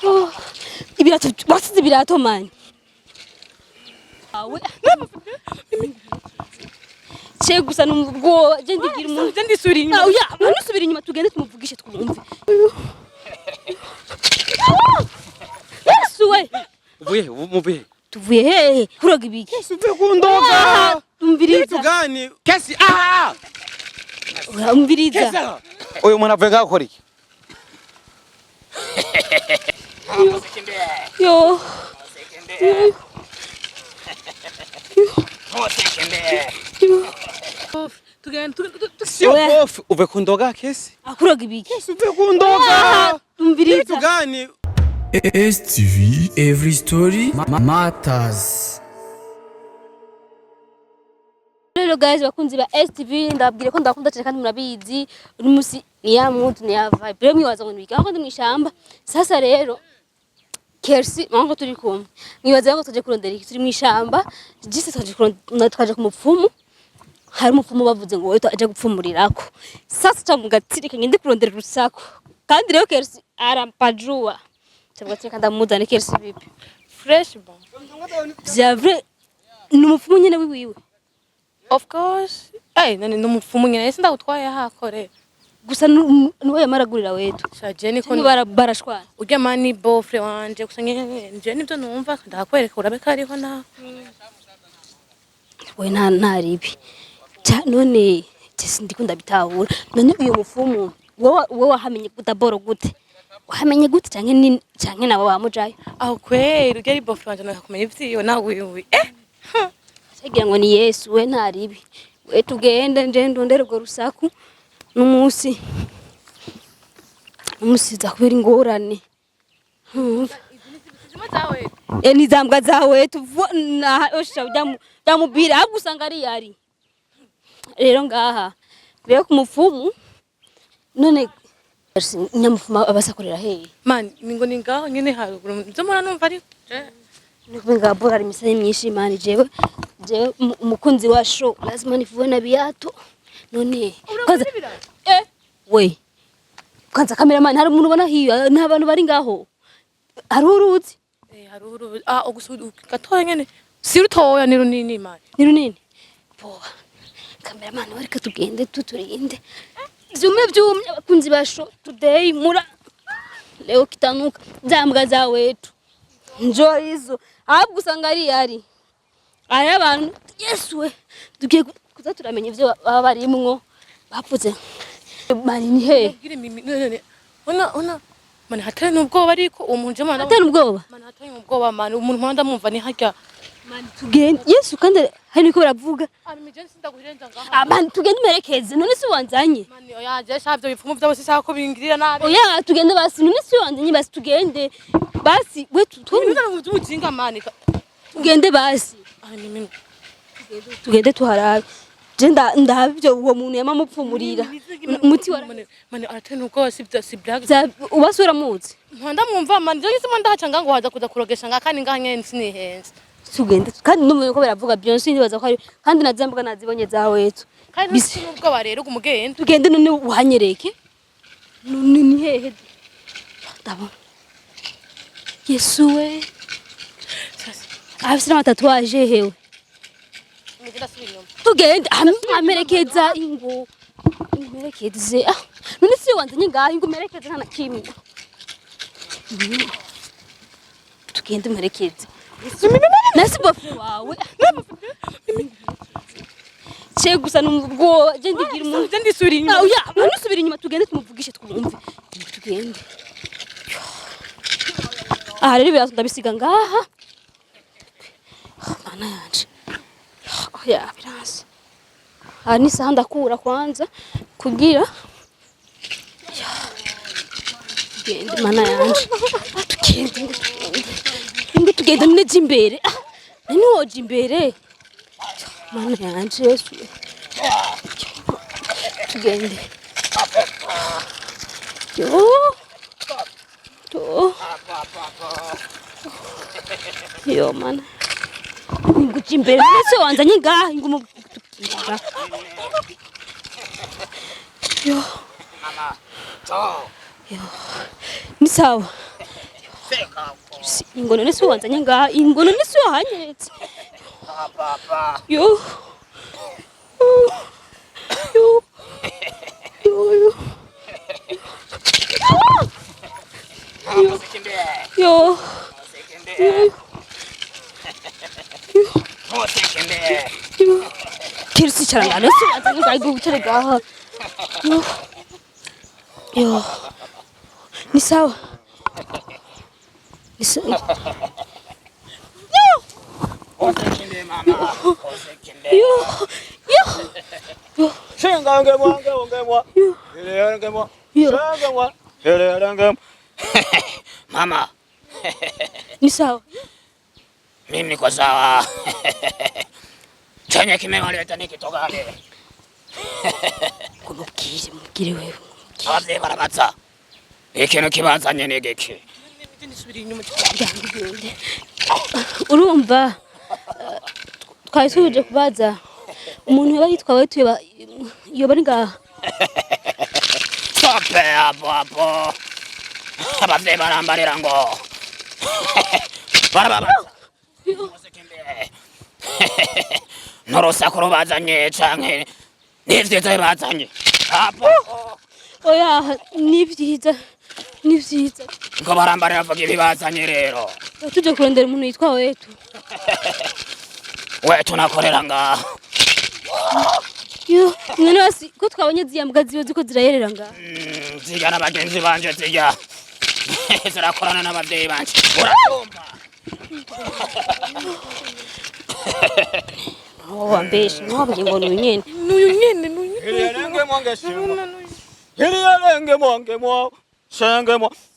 Oh, ibirato wasize ibirato mani. Awe. Ce gusa numubwoba je ndigira umuntu. Je ndisubira inyuma. Ah, oya, nusubira inyuma tugende tumuvugishe twumve. Yesu we. Uvuye muvuye. Tuvuye hehe? Kuroga ibiki? Uvuye kundoga. Ah, umviriza. Kitu gani? Kesi ah! Oya, umviriza. Kesi. Uyu muntu avuye ngaho akora iki? Yo. Tugende Sio Oya. bofu, uvuye kundoga kesi? Akuroga ibiki? Uvuye kundoga. Ah, umviriza. Kitu gani? STV Every Story Matters. Rero guys, bakunzi ba STV, ndababwire ko ndakunda cyane kandi murabizi. Uyu munsi ni ya mood, ni ya vibe. Rero mwibaza ngo nibiki aho ndi mwishamba. Sasa rero Kersi mwango turi kumwe. Mwibaza ngo tuje kurondera iki turi mwishamba. Jise twaje kurondera, twaje ku mupfumu. Hari umupfumu bavuze ngo wowe aje gupfumurirako. Sasa ca mugatsirika ngende kurondera urusaku. Kandi rero Kersi arampajua. Ca mugatsirika ndamuzane. Kersi bipi? Fresh bon. Vya vrai ni umupfumu nyene wiwiwe. Of course. Eh, nani numupfumu nyene sindagutwaye hakore. Gusa nuwe yamaragurira wetu. Sha je niko Ni barashwana. Urya mani bofre wanje gusa nyene nje nivyo numva ndakwereka urabe ko ariho nawe. We nta ntaribi. Ca none je ndiko ndabitahura. None uyo mupfumu wowe wahamenye d'abord gute? Wahamenye gute canke ni canke nabo bamujayo? Aho kweri urya ari bofre wanje nakakumenya ivyiwe nawe wiwe. Eh, Cagira ngo ni Yesu we ntaribi. We tugende nje ndondere urwo rusaku n'umunsi. N'umunsi za kubera ingorane. Ntumva. Zimwe zawe. E ni zambwa zawe tuvu na osha ujya mubira ahubwo usanga ari yari. Rero ngaha rero ku mupfumu none nyamupfumu abasakorera hehe? Man, ningo ni ngaho nyene haruguru. Nzo mura numva ari je. Nikuve nga bora hari imisanyi myinshi mani jewe umukunzi wa show lazima nifuwe na biato none kwanza eh we kwanza cameraman hari umuntu ubona hiyo nta bantu bari ngaho hari uruzi. Eh, haruguru ah ugusu gatoya nyene. Si rutoya ni runini man. Ni runini poa. Cameraman wareka tugende tuturinde vyume vyumye abakunzi ba show today mura leo kitanuka zambwa za wetu njo izo ahubwo usanga ari yari ari abantu. Yesu we tugiye kuza turamenya ivyo baba barimwo bapfuze mani ni he. Ubwire mimi none ona ona man hatari nubwoba ariko uwo muntu je mwana. Atari ubwoba. Man hatari ubwoba man umuntu mpanda mumva ni harya. Mani tugende Yesu kandi hari niko baravuga. Ah mimi je sindaguhirenza ngaha. Ah, mani tugende umerekeze none si wanzanye. Man oya je shavyo bipfumu vyabo sisaka ko bingirira nabi. Oya tugende basi none si wanzanye basi tugende basi we Ibintu by'ubujinga man. tugende basi. Ah mimi Tugende tuharabe je ndabe ivyo uwo muntu yamamupfumurira umuti wa man aratari ubwoba si bya si blague. Ubasi uramuzi. Mpanda mwumva man je ngisimo ndahaca ngango haza kuza kurogesha nga kandi ngaha nyene sinihenze. Tugende kandi numva ko baravuga Beyonce ndibaza ko ari kandi nazambwa nazibonye za wetu. Kandi n'ubwoba rero kumugenda. Tugende none uhanyereke none ni hehe ndabona Yesu we afise n'amatatuwaje hewe. Mimi ndasubira inyuma. Tugende amerekeza ingo umerekeze. Ah, none si wanzanye ngaho ingo umerekeze nta na kimwe. Tugende umerekeze nasi bofe wawe ce gusa numva ubwoba je ndigira umuntu. Je ndisubira inyuma. Ah, oya nusubira inyuma tugende tumuvugishe twumve. Tugende. Aha rero ibirato ndabisiga ngaha. Ah, mana yanje. Oya biranse. Aha ni saha ndakura kwanza kugira Ya. Tugende mana yanje. Ah, tugende ngo tugende ngo tugende none jya imbere. Ah, none woja imbere mana yanje Yesu tugende yo yo yo mana nguja imbere ndetse wanzanye ngaha ngo tugenda yo. Yo. Ni sawa. Ingono nisi wanzanye ngaha, ingono nisi wahanyeretse. Yo. Yo. Yo. Yo. Yo. Yo. Kerisi icara ngaha, nisi wanzanye ngaha, igihe wicare ngaha. Yo. Yo. Ni sawa. Ni sawa. Yo. Yo. Yo. Yo. Mama, Ni sawa. mimi niko sawa. Chenye kimewaleta ni kitu gani? Ngo mubwire, mubwire wewe. Abavyeyi barabaza ikintu kibazanye ni giki? Ndangende. Urumva twari tuje kubaza umuntu yaba yitwa wetu yoba ari ngaha. Stope hapo hapo. Abavyeyi barambarira ngo barababaza muzikimbie n'urusaku rubazanye canke n'ivyiza bibazanye hapo. Oya, ni vyiza, ni vyiza. Ngo barambarira bavuga ibibazanye rero. Tuje kurondera umuntu yitwa wetu. We tunakorera ngaha. Yo, mwene wasi ko twabonye ziya mbwa ziwe ziko zirayerera ngaha. Zirya na bagenzi banje, zirya zirakorana n'abavyeyi banje, uratumva? Oh, wambeshe, ntiwabwiye ngo ni uyu nyene. N'uyu nyene, n'uyu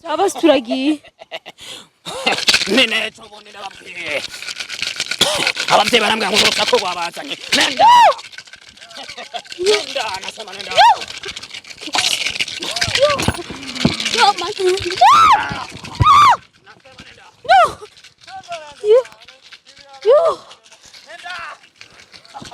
Sawa basi turagiye. None ejo bundi ndababwiye, abavyeyi barambwira ngo urusaku rwabazanye, nenda nenda, nasema nenda. Yo, man. No! Yo. Yo.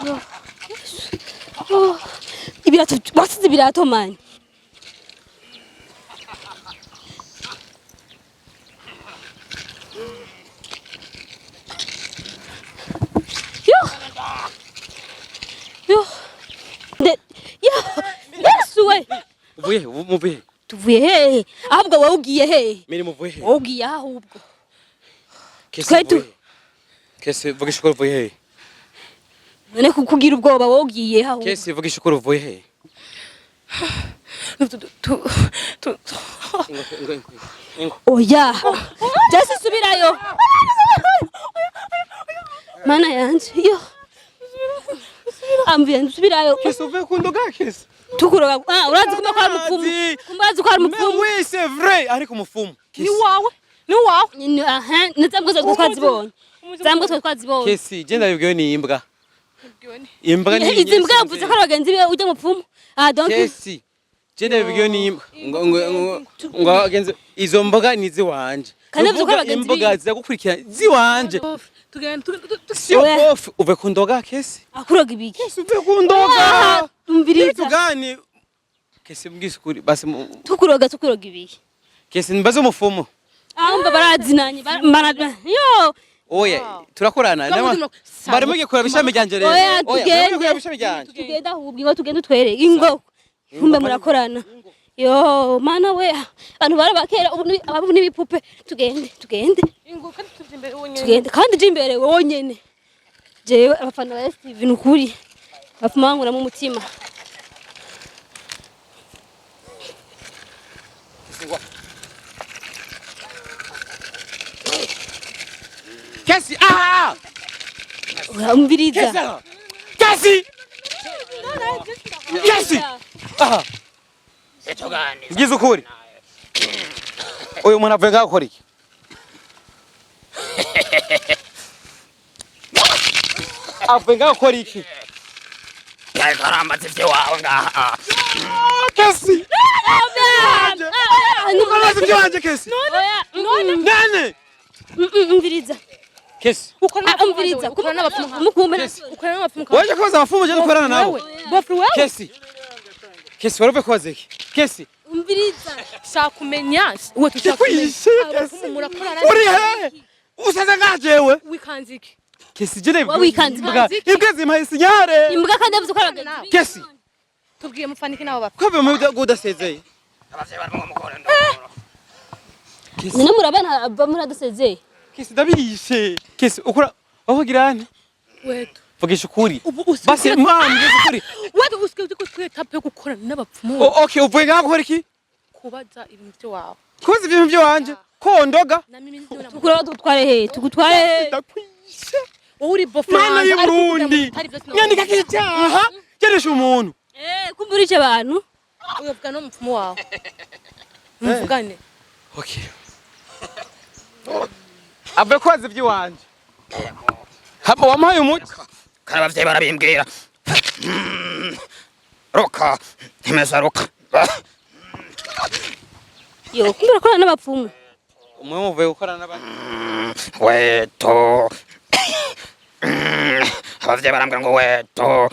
Yo. Yo. Ibirato, wasize ibirato man. Yo. Yo. Yo. Yesu we. Uvuye he? Muvuye he? Tuvuye hehe? Ahubwo wowe ugiye hehe? Miri muvuye he? Wowe ugiye aho ahubwo. Kesi Twari tu- uvuye he? Kesi vuga ishukuru uvuye he? None kukugira ubwoba wowe ugiye aho. Kesi vuga ishukuru uvuye he? Ingo ingo ingo. Ingo. Oya. Jesi subirayo. Mana yanje. Yo. Ambiye nsubirayo. Kesi uvuye kundoga Kesi. Tukuroga. Ah, urazi kumba ko ari umupfumu. Urazi. Kumba urazi ko ari Mais umupfumu. oui, c'est vrai, ariko umufumu. Ni wawe, ni wawe. Ni aha, nizambwa zose twazibonye. Zambwa twari twazibonye. Kesi, je ndabibwiwe ni imbwa. Imbwa ni Izi mbwa yavuze ko ari bagenzi be ujya mupfumu. Ah, donc Kesi. Je ndabibwiwe ni imbwa. Ngo ngo ngo ngo agenze izo mboga ni ziwanje. Kandi yavuze ko ari bagenzi Imboga biwe. ziragukurikira ziwanje. Tugenda Sio Oya. bofu, uve kundoga Kesi. akuroga ibiki. Kesi uve kundoga. Ah, umviriza. Kitu gani? Kesi mbwisukuri basi Tukuroga tukuroga ibiki. Kesi mbaze umufumu. Ah, umva barazinanye. Yo. Oya, turakorana. Bari mugiye kuraba ishami ryanje rero. Oya, bari tugende. mugiye kuraba ishami ryanje. Tugenda ahubwo ingo tugende utwereke ingo. Kumbe murakorana. Yo, mana we, abantu barabakera ubu ababu n'ibipupe. Tugende, tugende, Ingo kandi tuje imbere wonyene. tugende. Kandi je imbere wonyene. Jewe abafana ba STV nukuri. Bafuma bankuramo umutima. Kesi, ah! Umviriza. Kesi! Kesi! Kesi! Ah! Kitu gani? Ngize ukuri. Uyu muntu avuye ngaho akora iki? Avuye ngaho akora iki? Yariko arambaza ivy'iwawe ngaha. Kesi! Ukabaza iby'iwanje Kesi! Nane! Umviriza. Kesi! Ukora Ah, umviriza. Ukora n'abapfumu. Mukumbe. Kesi. Ukora n'abapfumu. Waje kubaza abapfumu je dukorana nabo? Wewe, bofu wewe. Kesi! Kesi wari uvuye kubaza iki? Kesi! Umviriza. Shaka kumenya we tushaka kumenya. Ndakwishe, Abapfumu murakorana. Uri he? Usaze nka jewe. Wikanze iki? Kesi je Wowe wikanze iki? Imbwa zimpaye sinyare. Imbwa kandi yavuze ko ari abagenzi biwe. Kesi. Tubwiye mupfaniki nabo bapfa. Ko bimu udasezeye. Abavyeyi barimo mukore ndoro. None murabana ava muradasezeye. Kesi ndabishe. Kesi ukora aho girane. Wetu. Vugisha ukuri. Ubu usigaye Basi mwambwiza ukuri. wetu usigaye uzi ko twetape yo gukorana n'abapfumu. Okay, uvuye ngaho gukora iki? Kubaza ibintu by'iwawe. Kubaza ibintu by'iwanje. Ko ndoga? Na mimi nivyo na Tukura tugutware he? Tugutware he? Ndakwishe. wowe uri bofe Mana wanje, y'u ariko kugira ngo Burundi. utari vyose Nyandika kicyaha. Geresha umuntu. Kumburisha abantu. Uyovuga n'umupfumu wawe. Muvugane. Okay. Avuye kubaza iby'iwanje. Hama wampaye umuti. Kandi abavyeyi barabimbwira. Ruka, ntimeza ruka. Yo, kumbura korana n'abapfumu. Umwe muvuye gukorana n'abandi. Weto. Abavyeyi barambwira ngo weto.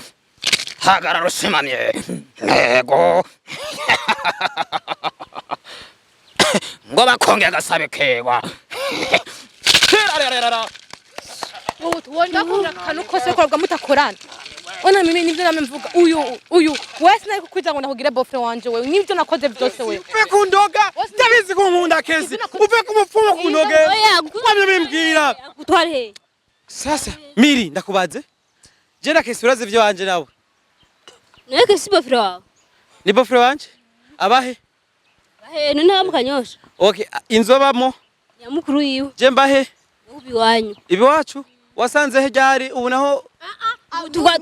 Hagarara ushimamye. Ntego. Ngo bakonge agasabe kewa. Wowe tubonye akunda akantu kose ko mutakorana. Ona mimi nivyo namwe mvuga uyu wese nari kukwiza ngo nakugire bofe wanje wewe nivyo nakoze byose wewe. Uve kundoga. Ndabizi ko nkunda Kesi. Uve ku mupfumu kundoge. Oya, Wamye bimbwira. Gutware he? Sasa Miri ndakubaze. Je na Kesi urazi ibyo wanje nawe. Nawe Kesi bofre wawe. Ni bofre wanje? Abahe? Bahe none aba mukanyosha. Okay, inzu abamo. Nyamukuru yiwe. Je mbahe? Ubi wanyu. Ibiwacu wasanze he ryari ubu naho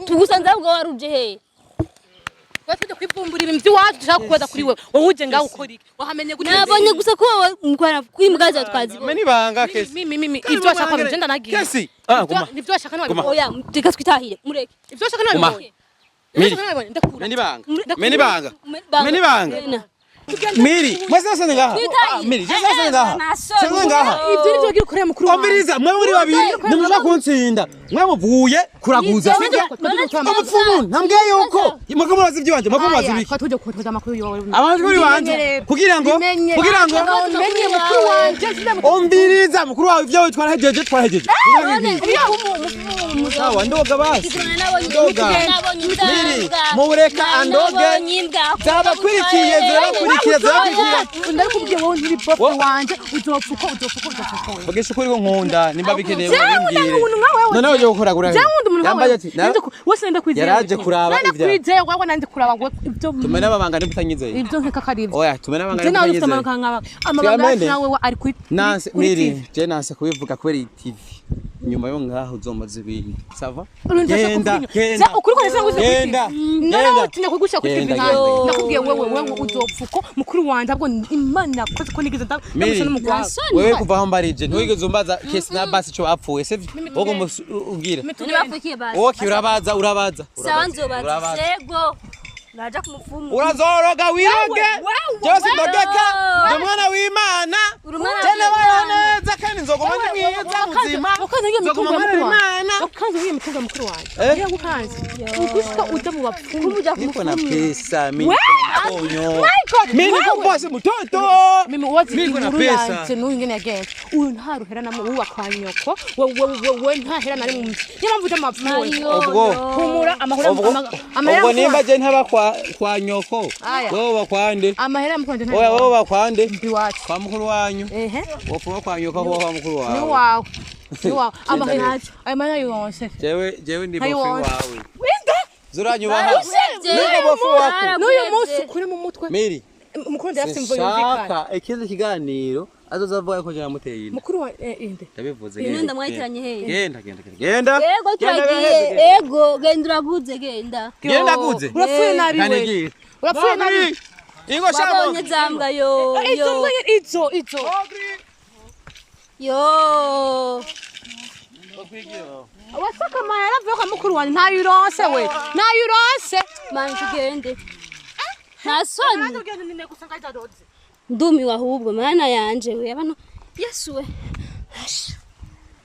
Tugusanze ahubwo waruje he? Wewe tujya kwivumbura ibintu by'iwacu dushaka kubaza kuri wewe. Wowe uje ngaho ukora iki? Wahamenye gute? Nabonye gusa ko wowe mukora kwimbwa za twazibonye. meni banga Kesi. Mimi mimi ibyo washaka nje ndanagiye. Kesi. Ah, guma. Nivyo washaka Guma. nabibonye. Oya, reka twitahire. Mureke. Ibyo washaka Guma. nabibonye. Miri. Ndakura. Meni banga. Meni banga. Meni banga. Mena. Miri, mwese nasanze ngaha. Twitahire. Miri, je nasanze ngaha. Sanze ngaha. Ibyo nivyo wagiye ukorera mukuru wawe. Omviriza, mwe muri babiri ntimushobora kuntsinda. Mwe muvuye kuraguza sibyo? Umupfumu ntambwiye yuko mwebwe murazi iby'iwanje, mwebwe murazi ibiki. Twa tujya kubaza amakuru yawe. Amakuru iwanje kugira ngo Menye mukuru wanje Omviriza mukuru wawe ibyawe twarahejeje twarahejeje. Sawa ndoga basi. Ndoga. Miri, mureka andoge. Zabakurikiye zirabakurikiye zirabakurikiye. Ndakubwiye wowe nturi bofe wanje uzopfa uko uzopfa uko uzopfa uko. Vugisha ukuri ko nkunda nimba bikeneye Jewe ubimbwire. nkunda umuntu nka wewe. None uje gukora gura. Jewe nkunda umuntu nka Yambaye wewe. ati Wese ndakwizeye. Yaraje kuraba ibya. Ndakwizeye wewe nandi kuraba ngo ibyo Tumena amabanga nimba utanyizeye. ibyo nkeka ko ari ibyo. Oya tumena amabanga Je nimba nawe ufite utanyizeye. amabanga amabanga Tuyamene. yacu nawe we ari kuri Nanse kuri Miri, TV. je nanse kubivuga kubera iyi TV. Nyuma yo ngaho uzomaza ibintu. Sava? Urumva Genda, kuvuga inyuma. genda. Ja, ukuri ko nasa nguze kuri TV. Genda. None Genda. utinya kugusha kuri TV Genda, nkawe. genda, genda. Ndakubwiye wewe wewe uzopfa uko mukuru wanje ahubwo Imana yakoze ko nigeze Miri. ndamusha n'umugwawe. Wewe kuva aho mbarije ntiwigeze umbaza Kesi na Basi ico bapfuye sivyo? Wowe ugomba ubwira. None bapfukiye basi. Okay, urabaza urabaza. Sawa nzobaza. Urabaza. Sego. Naja ku mupfumu. Urazoroga wiroge. Jewe sindogeka. Ndi umwana w'Imana. Uri umwana Je nabayeho w'Imana. neza kandi nzoguma ndi mwiza muzima. Wakanze ngiye Nzoguma mitungo ya nkorera mukuru wanje. Imana. Wakanze ngiye mitungo ya mukuru wanje. Eh? Ngiye gukanze. Ugushika uja mu bapfumu. Niko na pesa mimi Wewe! niko na mtonyo. My God, Mimi niko wewe! boss mtoto. Mimi wazi Mimi niko na inkuru pesa. yanje n'uyu ngene yagenze. Uyu nta ruhera na uwa kwa nyoko. Wewe nta hera na rimwe mu nzu. Niyo mpamvu uja mu bapfumu. Ubwo Humura amahera ubwo amahera ubwo nimba je ntaba kwa nyoko. Aya. Wewe bakwande. amahera ya mukuru wanje nta Oya wewe bakwande. ndi wacu. Kwa mukuru wanyu. Ehe. Wopfuma kwa nyoko kwa kwa mukuru Ni wawe. wawe. Ni wawe. Amahera ayo mahera yonse. Jewe ndi Hayo bofi wonse. wawe. Zuranyubaha. Niko bofi wako. N'uyu munsi ukuri mu mutwe. Miri. Mukuru wanje yarafite imvo yumvikana. Sinshaka ikindi kiganiro azoza avuga ko je namuteye inda. Mukuru wa inde. Ndabivuze Ino genda. ndamwayitiranye hehe? Genda genda genda. Genda. Ego Genda, turagiye. genda. Ego genda uraguze genda. Genda aguze. Urapfuye nabi we. Kanigira. Urapfuye nabi. Ingo shamo. Wabonye zambwa yo Izo yo mbwa izo izo. yo. Wasaka amahera avuye kwa mukuru wanje ntayo uronse we. Ntayo uronse. Manje tugende. Nta soni. Ndumiwe ahubwo mana yanje we abantu Yesu we. Asha.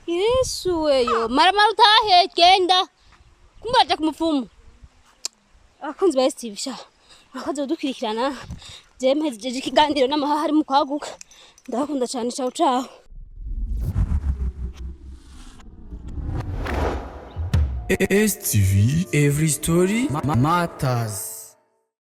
Yesu we yo. Mara mara utahe genda. Kumbe aja ku mupfumu. Abakunzi ba STV sha. Mwakoze kudukurikirana. Je mpejeje ikiganiro n'amahaha ari mu kwaguka. Ndabakunda cyane, ciao ciao. STV Every Story Matters.